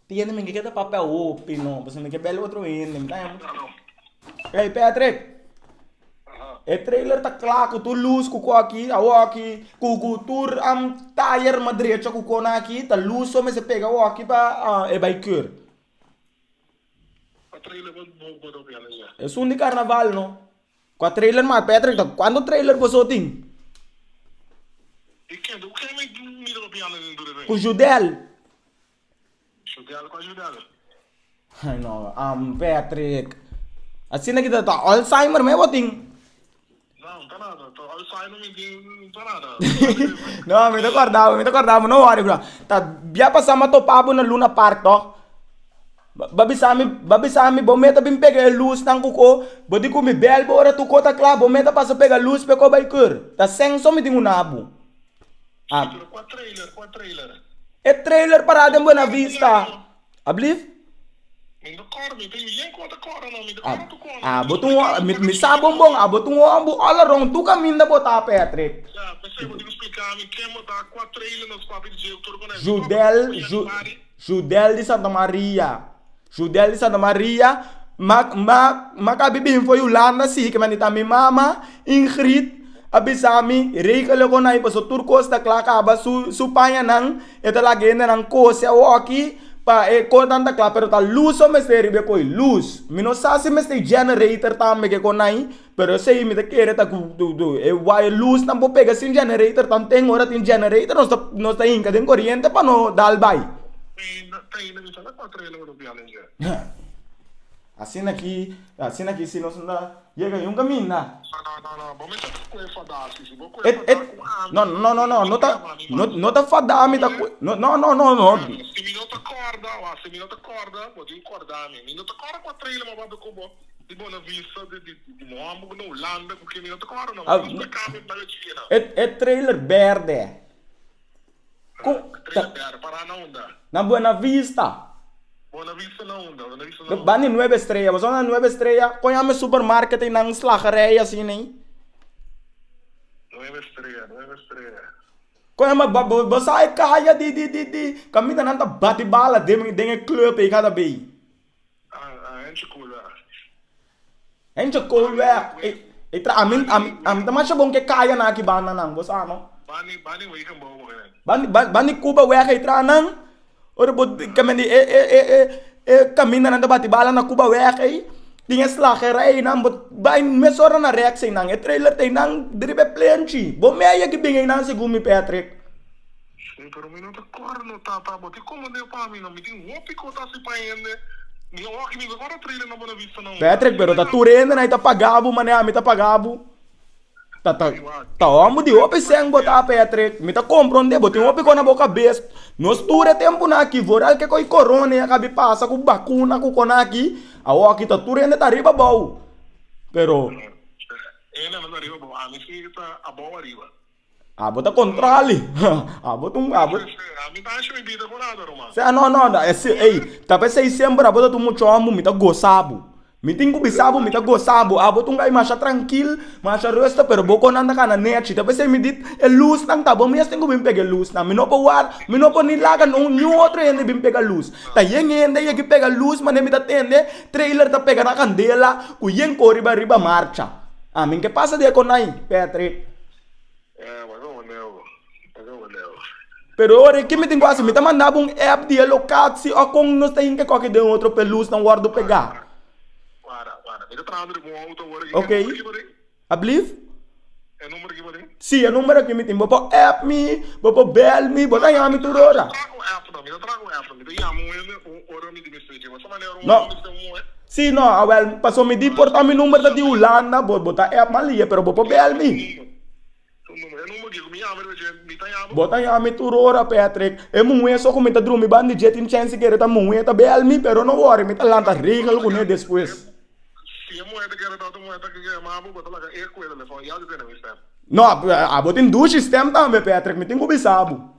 Tiende mi ke ta papia hopi no, pasobra mi ke bel otro hende. Mi ta haña mucho. Hey Patrick, e trailer ta kla ku tur lus ku ko aki, awoki, ku ku tur am tayer ma drecha ku kona aki, ta lus so mester pega awoki pa e bai keur. Esun di karnaval no. Kua trailer mas Patrick ta kuantu trailer boso tin? Ku Judel. Ay no am Patrick. Asina ki ta ta Alzheimer me bo tin. No mi ta kòrda bo mi ta kòrda bo no wòri bro. Ta bia pasá mi a topa bo na Luna Park tòg. Bo a bisa mi bo a bisa mi bo meta bin pega e lusnan ku ko bo di ku mi bèl bo ora tur ko ta kla bo meta pasa pega lus p'e ko bai kùr. Ta sèn so mi tin un abu. Ah. Pero kua trailer kua trailer? E trailer pará den Buena Vista. Ablief? Mi no kòrda mi tin yen ku ta kòrda no mi ta kòrda tur kòrda. Ah bo ta un mi mi sa bon bon abo ta un hòmber all around tur kaminda bo ta Patrick. Ya p'esei bo tin ku splika mi ken bo ta kua trailer nos papia di dje tur ku nan. Judel Ju Judel di Santa Maria Judel di Santa Maria ma ma ma kabi bin for Hulanda si ke mandi ta mi mama Ingrid a bisa mi regel e konai pasobra tur kos ta kla kaba su su pañanan e ta laga hendenan kose awoki pa e kosnan ta kla pero ta lus so mester riba e koi lus mi no sa si mester generator tambe ke konai pero esei mi ta kere ta ku e wire lusnan por pega sin generator tanten ora tin generator nos ta nos ta hinka den koriente pa no dal bai. Asina ki asina ki si nos no ta yega yun kaminda. E e no no no no no ta no no ta fada mi ta ku no no no no no. E e trailer berde. Ku ta na Buena Vista. Banda di Nueva Estrella. Boso na Nueva Estrella? Kon yama e supermarket ei nan slagerij asina ei? Kon yama bo sa e kaya di di di di kaminda nan ta bati bala den den e club ei kada bei. Hentje Koolweg. E tra ami ami ta masha bon ke kaya nan aki banda nan bo sa no. Banda banda di Cuba weg e tra nan ora bo kaminda e e e e e kaminda nan ta bati bala na Cuba weg ei tin e slagerij nan bo bai mesora na reks einan e trailer ta einan riba e plenchi bo mei aki bin einan segun mi Patrick. Sí, pero mi no ta kòrda no tata, bo tin komo deo pa mi no, mi tin hopi kos hasi pa hende, mi a wak mi no kòrda trailer na Buena Vista no. Patrick, pero ta tur hende nan ta paga bo manera ami ta paga bo. Ta ta ta hòmber di hopi sèn bo ta Patrick, mi ta komprondé bo tin hopi kos na bo kabes, nos tur e tempunan aki vooral ke koi korona ya kabi pasa ku bakuna ku kona aki, awor aki ta tur hende ta riba abou, pero. Hende nan ta riba abou, ami si ta abou ariba. Abo ta kontrali. Abo ta un abo. Ami ta haci mi bida cu nada, ruman. Sea no no no ese ey ta pesey semper abo ta un mucha homber mi ta gosa bo. Mi tin cu bisa bo mi ta gosa bo. Abo ta un guy masha trankil, masha rustig pero bo con nan ta cana nechi. Ta pesey mi di e lusnan ta bo mes tin cu bin pega e lusnan. Mi no por ward, mi no por ni laga niun otro hende bin pega lus. Ta yen hende yegi pega lus manera mi ta tende trailer ta pega na candela cu yen cori riba riba marcha. Ami ke pasa di e con nan Patrick. Pero ora ke mi tin ku hasi? Mi ta manda bo un app di e lokatie o kon nos ta hinka koke den otro pa e lusnan wòrdu pegá. Ok. Ablief? Si, e number aki mi tin. Bo por app mi, bo por bel mi, bo ta yama mi tur ora. No. Si, no, awel, pasobra mi di por ta mi number ta di Hulanda, bo bo ta app malia, pero bo por bel mi. Bo ta yama mi tur ora, Patrick. E muhé so ku mi ta drumi banda di dje tin chèns si kere ta muhé ta bel mi, pero no wòri, mi ta lanta regel kuné despues. No, abo tin dushi stèm tambe, Patrick, mi tin ku bisa bo.